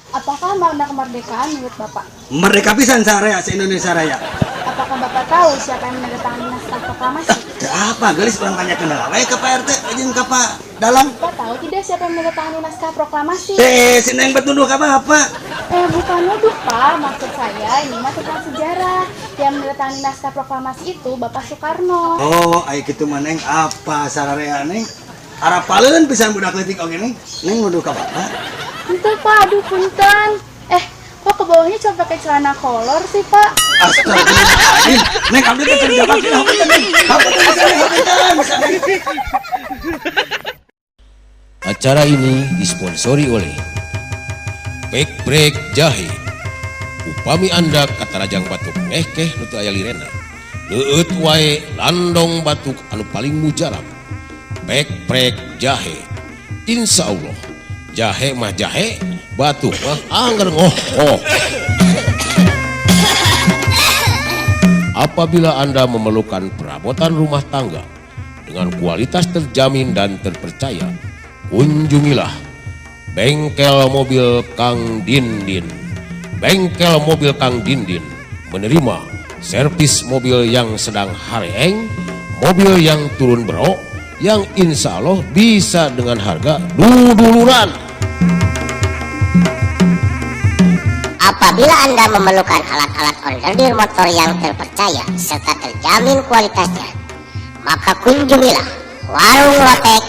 Apakah makna kemerdekaan menurut Bapak? Merdeka pisan sararea se Indonesia Raya. Apakah Bapak tahu siapa yang menandatangani naskah proklamasi? Teu apa, geulis, urang tanyakeun heula we ka Pak RT jeung ka Pak Dalang. Bapak tahu tidak siapa yang menandatangani naskah proklamasi? Eh, si Neng bet nuduh ka Bapak. Eh, bukan nuduh, Pak. Maksud saya ini mah tentang sejarah. Yang menandatangani naskah proklamasi itu Bapak Soekarno. Oh, ai kitu mah, Neng, apa sararea, Neng? Arapaleun pisan budak leutik oge, Neng. Neng nuduh ka Bapak. Itu, Pak, aduh, punten. Eh, kok ke bawahnya cuma pakai celana kolor sih, Pak? Astagfirullahaladzim. Neng, abdi teh kerja bakti, hapunten, Neng. Hapunten bisa, Neng, hapunten bisa, Neng. Acara ini disponsori oleh Pek Brek Jahe. Upami Anda katarajang batuk ngehkeh nu teu aya lirena. Leueut wae landong batuk anu paling mujarab. Pek Prek Jahe. Insya Allah jahe mah jahe, batuk mah angger ngoh oh. Apabila Anda memerlukan perabotan rumah tangga dengan kualitas terjamin dan terpercaya, kunjungilah Bengkel Mobil Kang Dindin. Bengkel Mobil Kang Dindin menerima servis mobil yang sedang hareeng, mobil yang turun bro, yang insya Allah bisa dengan harga duduluran. Apabila Anda memerlukan alat-alat onderdil motor yang terpercaya serta terjamin kualitasnya, maka kunjungilah Warung Lotek